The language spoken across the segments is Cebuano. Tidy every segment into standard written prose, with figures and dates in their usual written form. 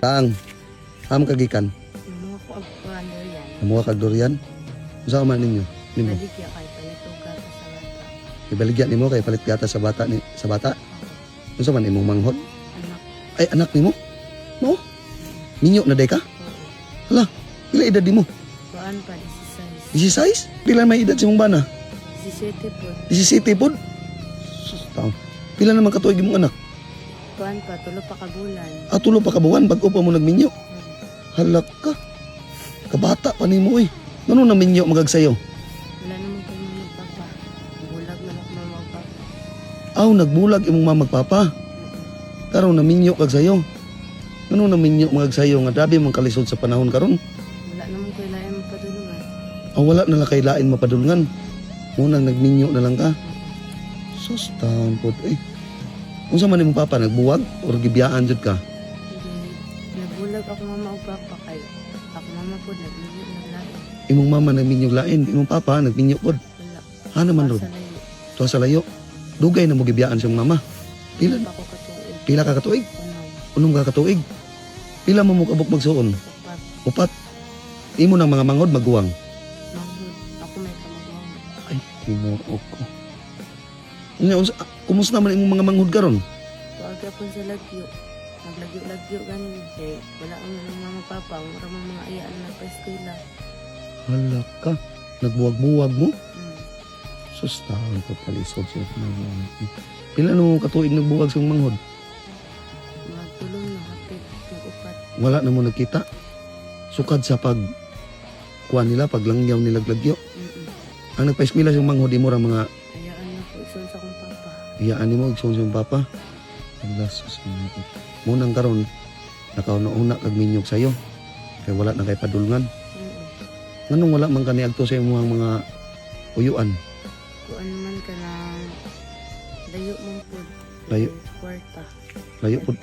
Taang, am kagikan. Mga ko ang kuan yan. Namuha kag durian. Unsa man ninyo? Nimo. Baligya kay palit og gatas sa bata. Ibaligya nimo kay palit gatas sa bata ni sa bata. Unsa man imong manghod? Anak. Ay, anak nimo? Mo? Minyo na day ka? Oo. Pila edad nimo? Kuan pa, 16. 16? Pila may edad si mong bana? 17 po. 17 pod. Sus, taon. Pila naman katuig imong anak? Kuan pa, tulo pa ka bulan. Ah, tulo pa ka buwan bag-o pa mo nagminyo. Halak ka. Kabata pa nimo oy. Ngano na minyo magagsayo? Wala naman kayo magpapa. Bulag na ako magpapa. Aw, nagbulag imong mama magpapa. Karon naminyo kag sayo. Ngano naminyo magagsayo nga grabe man kalisod sa panahon karon? Wala naman ko lain mapadulungan. Aw, wala na lang kay lain mapadulngan. Munang nagminyo na lang ka. Sus, taon pod eh. Unsa man imong papa, nagbuwag or gibiyaan jud ka? Hindi. Nabulag ako mama o papa kay ako mama po nagminyo naglain. Imong mama nagminyo lain, imong papa nagminyo pod. Wala. Hana man ron? Sa layo. Tuwa sa layo. Dugay na mo gibiyaan siyang mama. Pila Pa ako katuig. pila ka katuig? Unom. Unom ka katuig? Pila mo mo kabuk magsuon? Upat. Upat. Imo nang mga manghod maguwang. Manghod. Ako may kamagwang. Ay, tinuo ko. Unya, unsa, kumusta man imong mga manghod karon? Tuag po sa lagyo. Naglagyo-lagyo gani. Kay wala ang mga mama papa. Mura mga mga iyaan na pa-eskwela. Hala ka. Nagbuwag-buwag mo? Mm. Sus, taon ko kalisod siya. Pila na mo katuig nagbuwag sa imong manghod? Mga tulong na hapit. Nag-upat. Wala na mo nagkita. Sukad sa pag kuha nila, paglangyaw nila lagyo. Ang nagpa-eskwela sa imong manghod, imo ra mga Ayaan na po. Ison sa akong papa. iyaan nimo igsoon sa imong papa. Hala, sus, Ginoo. Munang karon nakauna-una kag minyog sayo. Kay wala na kay padulngan. Nganong wala man kani agto sa imong mga uyuan? Kuan man ka ng layo man po. Layo. Kwarta. Layo pud.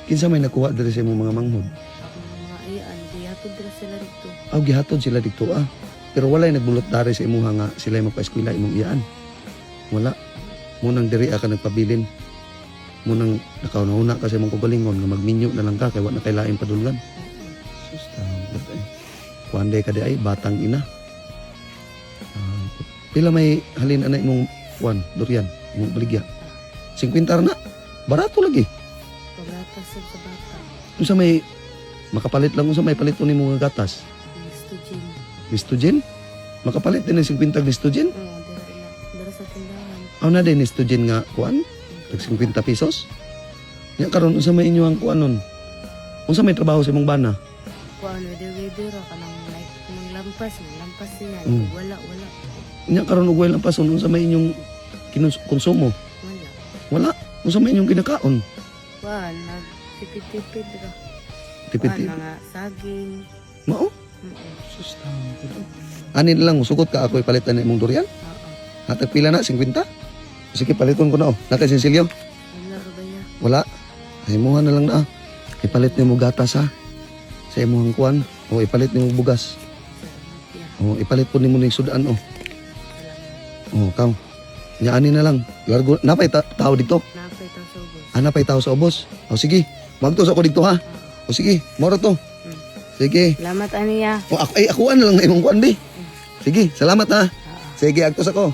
Kinsa may nakuha diri sa imong mga manghod? Akong mga iyaan. Gihatod ra sila dito. Aw, gihatod sila didto ah. Pero walay nagbulot dari sa imuha nga sila magpa-eskwela imong iyaan. Wala. Munang diri ka nagpabilin. Munang nakauna-una ka sa imong kagalingon nga magminyo na lang ka kay wa na kay laing padulngan. Sus, tawag ay. Kuan day ka di ay batang ina. Ah, pila may halin ana imong kuan, durian, imong baligya? 50 ra na. Barato lagi. Pagatas sa bata. Unsa may makapalit lang, unsa may paliton nimo nga gatas? Listo gin. Listogen? Makapalit din ng 50 Listogen? Oo, dira ila. Dira sa tindahan. Aw na din Listogen nga kuan? Tag 50 pesos? Nya karon unsa may inyo ang kuan nun? Unsa may trabaho sa imong bana? Kuan, weather weather ra kanang like manglampas, manglampas siya. Wala, wala. Nya karon og way lampason, unsa may inyong konsumo? Wala. Wala. Unsa may inyong kinakaon? Kuan, nagtipid-tipid ra. Kuan, Tipid-tipid. mga saging. Mao? Mm. Sus, ani na lang, sugot ka ako ipalitan na imong durian? Oo. Hatag pila na, 50? Sige, paliton ko na oh. Nakay sinsilyo? Wala ra ba ya? Wala. Ay, muha na lang na ah. Ipalit nimo gatas ha. Sa imong kuan. O ipalit nimo bugas. Salamat ya. O ipalit po nimo ning sudan oh. Salamat. O kaw. Nya ani na lang. Largo napay tao dito. Napay tao sa ubos. Ah, napay tao sa ubos. O sige, magto sa ako dito ha. O sige, moro to. Sige. Salamat aniya. O ako ay ako na lang na imong kuan bi. Sige, salamat ha. Oo. Sige, agtos ako.